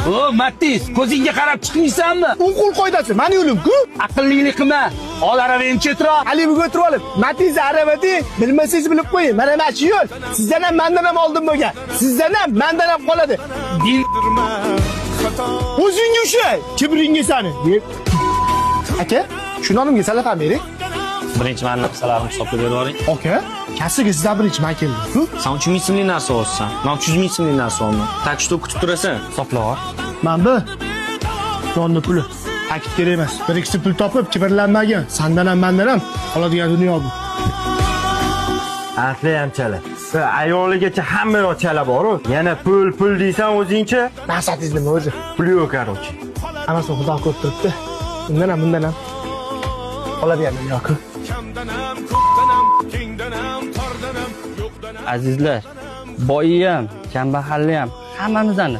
O, Matiz, ko'zingga qarab chiqmaysanmi? O'ng qo'l qoidasi, mani yo'lim-ku. Aqllilik qilma. Ol aravangni chetroq. Haligi o'tirib olib, Matiz aravati bilmasangiz bilib qo'ying. Mana shu yo'l sizdan ham mandan ham oldin bo'lgan. Sizdan ham mandan ham qoladi. Din O'zingga usha, kibringga sani. Deb. Aka, shu nonimga salafam bering. Birinchi mani hisoblarimni hisoblab berib yuboring. Aka, kassaga sizdan birinchi man keldim. San 3000 so'mlik narsa olsan, men 300 ming so'mlik narsa olman. Так что kutib turasan, hisoblab ol. Man bu nonni puli. Akit kerak emas. Bir ikkisi pul topib kibrlanmagin. Sandan ham mandan ham qoladigan dunyo bu. Asli ham chala. Ayoligacha hamma yoq chala boru. Yana pul pul deysan o'zingcha. Maqsadingiz nima o'zi? Pul yo'q, короче. Hammasini Xudo ko'rib turibdi. Undan ham bundan ham qoladigan dunyo-ku. Azizlar, boyi ham, kambag'alli ham hammamizni.